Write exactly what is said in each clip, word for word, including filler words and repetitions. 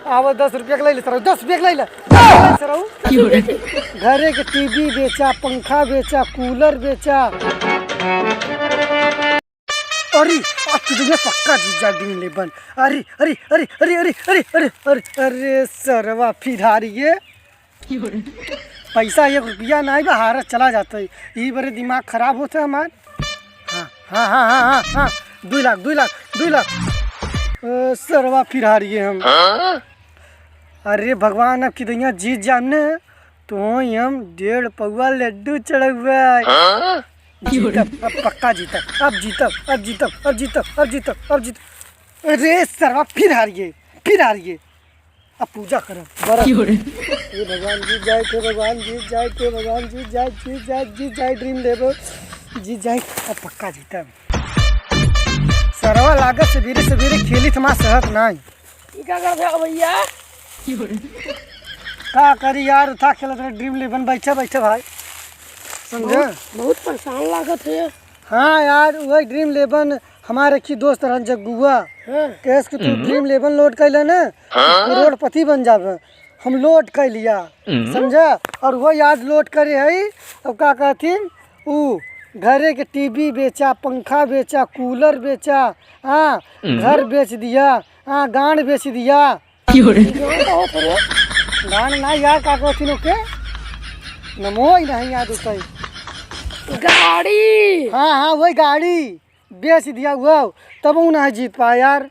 आवा, दस रुपया के लइ ले सरऊ, दस रुपया के लइ ले, दस रुपया के लइ ले सरऊ। घरे के टीवी बेचा, पंखा बेचा, कूलर बेचा। अरे, अब तो दुनिया पक्का जीत जाए ड्रीम इलेवन। अरे, अरे, अरे, सरवा फिर हार गए। पैसा एक रुपया नाहीं बा, हारत चला जात है। ई बरे दिमाग खराब होत है हमार। हाँ, हाँ, हाँ, हाँ, हाँ, हाँ। दुइ लाख, दुइ लाख, दुइ लाख। अ, सरवा फिर हार गए हम। अरे भगवान, अब की दुनिया जीत जाम ने, तो हम डेढ़ पौवा लड्डू चढ़उबे। जीतब, अब पक्का जीतब, अब जीतब, अब जीतब, अब जीतब, अब जीतब, अब जीतब। अरे सरवा फिर हार गए, फिर हार गए। अब पूजा करब, बरत। हे भगवान जीत जाए, हे भगवान जीत जाए, हे भगवान जीत जाए, जीत जाए, जीत जाए, ड्रीम इलेवन जीत जाए, अब पक्का जीतब। सरवा लागत सबेरे सबेरे खेली थमा सहत नाहीं। ई का करत है भैया? का करी यार, उठा खेलत रहे ड्रीम इलेवन, बैठे बैठे भाई, समझे? बहुत, बहुत परेशान लागत है। हाँ यार, वही ड्रीम इलेवन, हमारे की दोस्त रहन जग्गुआ, हाँ। कहेस कि तू ड्रीम इलेवन लोड कर ले ना, हाँ। करोड़पति बन जाबे। हम लोड कर लिया, समझा? और वही आज लोड करे है, अब का कहथिन, ऊ घरे के टीवी बेचा, पंखा बेचा, कूलर बेचा, हाँ, घर बेच दिया, हाँ, गांड बेच दिया। गांड ना यार, का कहथिन ओके? नमो ही नहीं याद होता है। गाड़ी। हाँ, हाँ, वही गाड़ी बेच दिया वो, तब ऊ नहीं जीत पाए यार।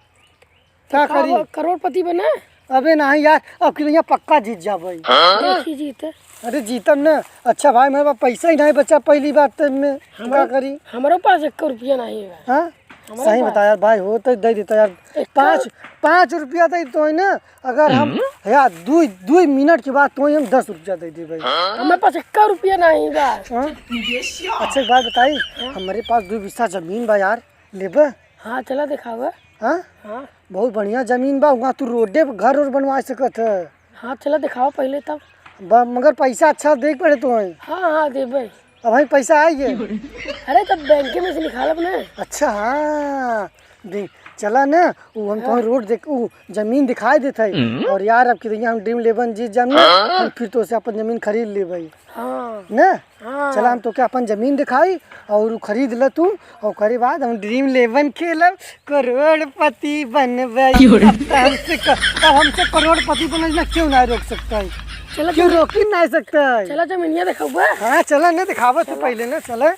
का करी? करोड़पति बने? अबे नहीं यार, अब की दुनिया पक्का जीत जाबे। देखी जीते। अरे जीतम न। अच्छा भाई, मेरे पास पैसा ही नहीं बचा पहली बात तो में, तो का करी? हमरो पास एक रुपया नहीं है। हाँ? सही बता यार भाई, हो तो दे देता यार। पाँच, पाँच रुपया दे तो है ना, अगर हम यार दुई, दुई मिनट के बाद तो हम दस रुपया दे दे भाई। हमारे पास एक रुपया नहीं बा। हाँ? अच्छा एक बात बताई, हमारे पास दो बीसा जमीन बा यार, लेबे? हाँ, चला दिखावे। हाँ? हाँ। बहुत बढ़िया जमीन बा, वहाँ तू रोडे पर घर और बनवा सकत है। हाँ, चला दिखावा पहले तब। बा, मगर पैसा अच्छा देख पड़े तो है। हाँ, हाँ, देबे। अब भाई पैसा आई है। अरे, तब बैंक में से निकालब ना। अच्छा, हाँ। दे, चला ना, वो हम तुम्हें रोड देख, वो जमीन दिखाई देत है। और यार, अब की दुनिया हम ड्रीम इलेवन जीत जाम ना, हम फिर तो से अपन जमीन खरीद लेबे। हाँ। ना? हाँ। चला, हम तोके अपन जमीन दिखाई और उ खरीद ले तू, और ओकरे बाद हम ड्रीम इलेवन खेलब, करोड़पति बनबे। अब तो हमसे क-, अब हमसे करोड़पति बनल ना क्यों ना रोक सकता है? चला क्यों रोक ही ना सकता है? चला जमीनिया दिखावा। हाँ, चला ना दिखावा तू पहले ना, चला।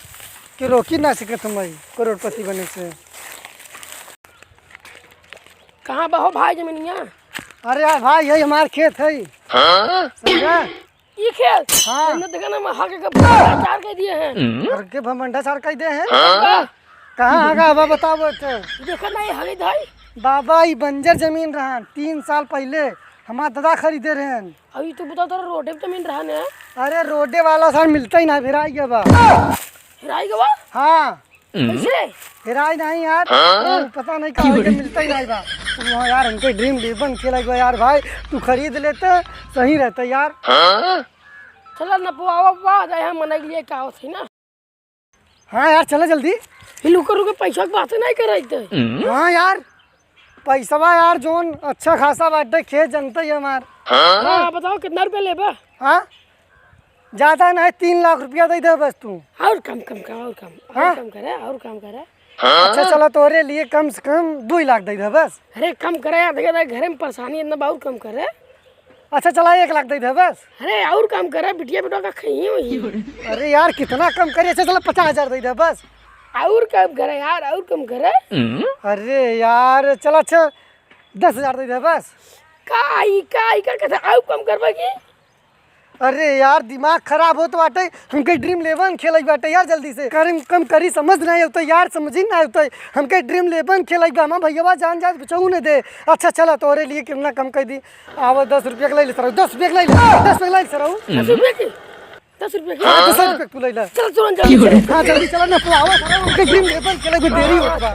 क्यों रोक ही ना सकत हम भाई करोड़पति बने से? कहाँ बा हो भाई जमीनिया? अरे यार भाई, यही हमार खेत है। हाँ? समझा? ई खेत? हाँ। हमने देखा ना, मैं हाके के भंडाचार कर दिए हैं। हाके भंडाचार कर दिए हैं? हाँ। कहाँ हागा बा, बताओ तो। देखा ना, ये हगे धाई। बाबा, ई बंजर जमीन रहन, तीन साल पहले हमार दादा खरीदे रहन। अभी तो बता, तोरा रोडे पे जमीन रहन है। अरे, रोडे वाला सार मिलता ही ना, हेराई गवा बा। हेराई गवा बा? हाँ। कैसे? हेराई नहीं यार, हाँ? वो पता नहीं कहाँ के मिलता ही नहीं बा। वहाँ यार, हमके ड्रीम इलेवन खेला गया यार भाई, तू खरीद लेते, सही रहता यार। हाँ? चला न पोआवा, पोआ जाए, हम मना के लिए का होत है ना। हाँ यार, चला जल्दी। ये लुकर लुकर पैसा की बात नहीं कराई थे। हाँ यार, पैसवा यार, जोन अच्छा खासा बाटे, खेत जनते ही हमार। हाँ, बताओ कितना रुपया लेबा? हाँ, ज्यादा नहीं, तीन लाख रुपया दे दे बस तू। और कम, कम, कम, और कम, और हाँ? कम करे, और कम करे। अच्छा, चला, तोरे लिए कम से कम दुई लाख दे दे बस। अरे, कम करे यार, देखे, देखे, घरे में परेशानी इतना बा, और कम करे। अच्छा, चला, एक लाख दे दे बस। अरे, और कम करे, बिटिया बेटा का खाइए वही। अरे यार, कितना कम करे? अच्छा, चला, पचास हजार दे दे बस। और कम करे यार, और कम करे। अरे यार, चला, अच्छा, दस हजार दे दे बस। का ई, का ई, का कहते, और कम करबा की? अरे यार, दिमाग खराब होत बाटे, हमके ड्रीम इलेवन खेलई बाटे यार, जल्दी से कम, कम करी, समझ नहीं होता यार, समझ ही नहीं होता। हमके ड्रीम इलेवन खेलई बा, हमार भैया जान जाए, कुछ नहीं दे। अच्छा, चला, तोरे लिए कितना कम कर दी। आवा, दस रुपया के ले ले सरऊ, दस रुपया के ले ले, दस रुपया के ले ले सरऊ। दस रुपया के? दस रुपया के? हाँ, दस रुपया के तू ले ले। चल, तुरंत जल्दी से। हाँ, जल्दी चला ना, तू आवा सरऊ, हमके ड्रीम इलेवन खेले को देरी होत बा।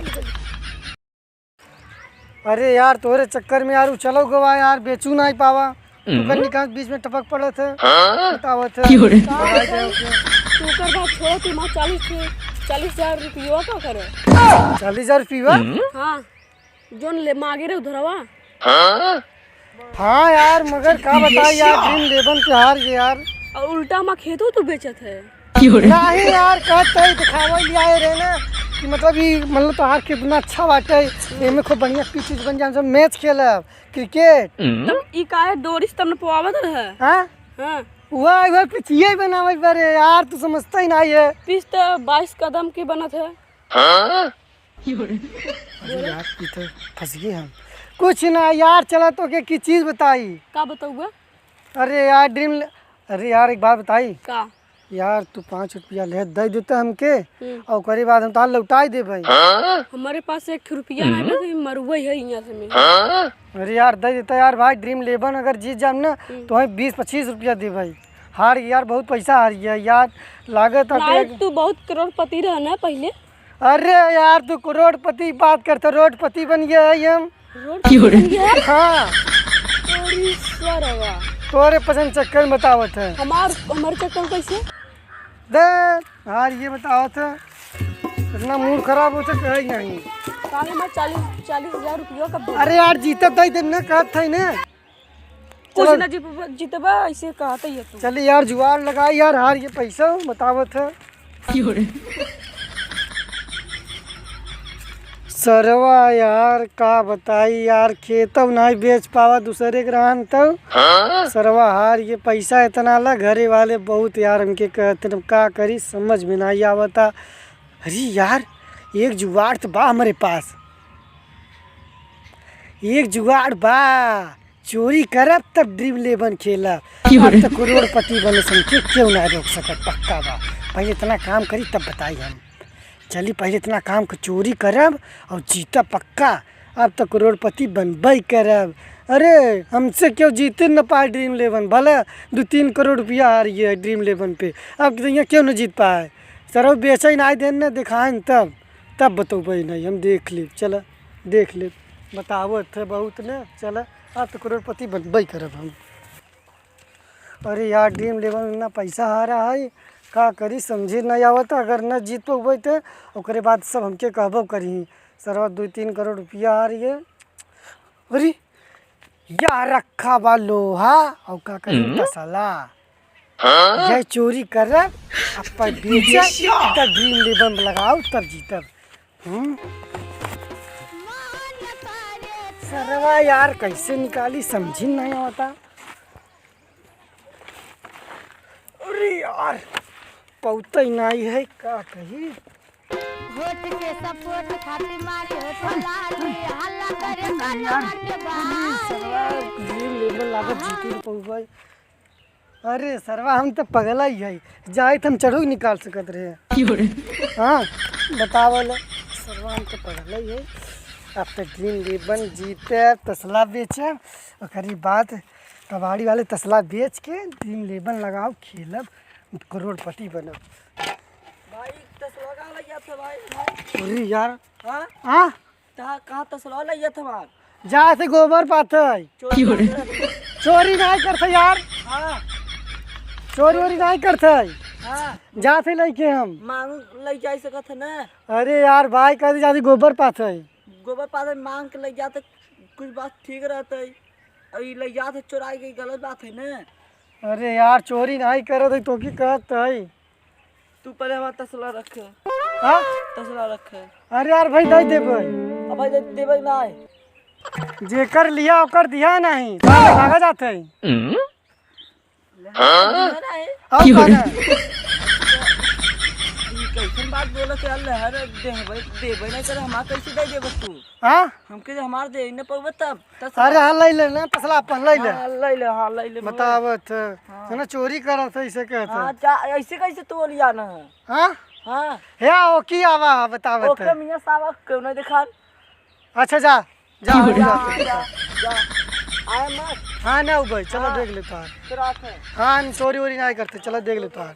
अरे यार, तोरे चक्कर में यार, उ चलो गवा यार, बेचू नहीं पावा। तू कन्नी कहाँ बीच में टपक पड़त है, बतावत है। का हो रे? भाई, तू कर बात छोड़, तू माँ चालीस, चालीस हजार रुपया का करे? चालीस हजार रुपया? हाँ, जोन ले मांगे रे उधरवा। हाँ यार, मगर का बताई यार, ड्रीम इलेवन पे हार गए यार। और उल्टा मा खेतो तो बेचत है। नहीं यार, कहत है, दिखावे लिए आए रहे ना कि मतलब ई, मतलब तोहार कितना अच्छा बाटे, एमे खूब बढ़िया पिच उच बन जाए, सब मैच खेलब, क्रिकेट। तब ई काहे डोरिस तब न पोआवत रहे? हाँ? हाँ। वह, वह पिचिये बनावे बारे यार, तू समझता ही नहीं है। पिच तो बाईस कदम के बनत है। अरे यार, ई तो फंस गए हम। कुछ ना यार, चला तोके की चीज बताई। का बतउबा? अरे यार, ड्रीम, अरे यार, एक बात बताई। का? यार, तू पाँच रुपया ले दे देता हमके, हम्म। और ओकरे बाद हम तोहार लौटाई दे भाई। हमारे पास एक रुपया ना है, तो मरुआ है यहाँ से मैं। अरे यार, दे देता यार भाई, ड्रीम इलेवन अगर जीत जाम ना, हम्म। तो वहीं बीस पच्चीस रुपया दे भाई। हार गया यार, बहुत पैसा हार गया यार, लागत है भाई, तो तू बहुत करोड़पति रहा ना पहले। अरे यार, तू करोड़पति बात करता, रोडपति बन गया है हम। रोडपति बन गया है? हाँ। तोरी सरवा। तोरे पसंद चक्कर में बतावत है। हमार, हमारे चक्कर में कैसे? दे, यार ये बतावत है। इतना मूड खराब होता कहे नहीं। काहे हमार चालीस, चालीस हजार रुपया कब दे? अरे यार, जीतब दे देब ना, कहत है ना। कुछ चलो। ना जीतबा, जीतबा, ऐसे कहत है तू। चल यार, जुआड़ लगा यार, हार ये पैसा बतावत है। क्यों रे? सरवा यार, का बताई यार, खेतौ नाहीं बेच पावा, दूसरे के रहन तौ। हाँ? सरवा हार ये पैसा इतना ला, घरे वाले बहुत यार हमके कहते हैं, का करी, समझ में नाहीं आवता। अरे यार, एक जुगाड़ तो बा हमरे पास, एक जुगाड़ बा। चोरी करब तब ड्रीम इलेवन खेलब। क्यों अब रे? तो करोड़पति बने से हमके क्यों ना रोक सकत, पक्का बा। पहले इतना काम करी तब बताई हम। चली पहले इतना काम क-, चोरी करब और जीतब पक्का। अब तो करोड़पति बनबे करब। अरे हमसे क्यों जीते न पाए ड्रीम इलेवन, भले दो तीन करोड़ रुपया हार गया है ड्रीम इलेवन पे, अब तो यहाँ क्यों न जीत पाए? सरौ बेचे ही नाहीं देन न दिखाएन तब, तब बतौबे नहीं, हम देख लेब, चला देख लेब। बतावत है बहुत न, चला। आज तो करोड़पति बनबे करब हम। अरे यार, ड्रीम इलेवन में इतना पैसा हारा है, का करी समझे नहीं आवत। अगर न जीत पउबे तो ओकरे बाद सब हमके कहबो करी, सरवा दो तीन करोड़ रुपया हार गए। अरे यार, रखा बा लोहा और का करी हम्म? तसला। हाँ? यह चोरी करब, अपन बेचब, तब ड्रीम इलेवन लगाओ, तब जीतब। हम्म? सरवा यार, कैसे निकाली, समझी नहीं आवता। अरे यार, पौते नहीं है, का कही? वोट के सपोर्ट खातिर मारी होठ लाली, हल्ला करे अरे यार, कनवा के बाली। सरवा, ड्रीम इलेवन लागत जीती न पउबे। अरे सरवा, हम तो पगला ही है, जाइत हम चढ़ो निकाल सकत रहे। क्यों रे? हाँ, बतावल, सरवा, हम तो पगला ही है। अब तो ड्रीम इलेवन जीते, तसला बेचे, ओकरी बाद कबाड़ी वाले तसला बेच के ड्रीम इलेवन लगाओ, खेलब, करोड़पति बनब। भाई, तसला का लग जात है भाई? अरे यार। हाँ? हाँ? कहाँ, कहाँ तसला लग जात हमार? जा से गोबर पाथे। चोरी करत है। चोरी नहीं करते यार। हाँ। चोरी वोरी नहीं करते। हाँ। जा से लेके हम। मांग ले जा सकत है ना। अरे यार भाई, कह दे जा से गोबर पाथे। गोबर पाथे मांग के ले जाते, कुछ बात ठीक रहते। अब ई ले जाते चोराई के, गलत बात है ना। अरे यार, चोरी नहीं करत है, तो की कहत है। तू पहले हमार तसला रखे। हाँ? तसला रखे। अरे यार भाई, दे देबे। अब भाई दे देबे ना है। जेकर लिया ओकर दिया नहीं, तो भागा जात है। हाँ? दिया नहीं। अब की हो रे? कौन है? ई कैसन बात बोलत है यार, लहर देबे, देबे नहीं करे, हमार कैसे दे देबे तू? हाँ? हमके जो हमार दे न पउबे तब, तसला। अरे हाँ, ले ले ना, तसला अपन ले ले। हाँ, ले ले, हाँ, ले ले, बतावत है। हाँ। है ना, चोरी करत है, इसे कहत है। हाँ, जा, ऐसे कैसे तोलिया ना है? हाँ? हाँ। हे, ओकी आवा, बतावत ओके है। मियाँ साहब, क्यों नहीं दिखान? अच्छा, जा, जा, की हो जा, रहा है? जा, जा। आए मत। हाँ, ना, भाई, चलो हाँ। देख लेता है। फिर आते हैं। हाँ, चोरी वोरी नहीं करते, चलो देख लेता है।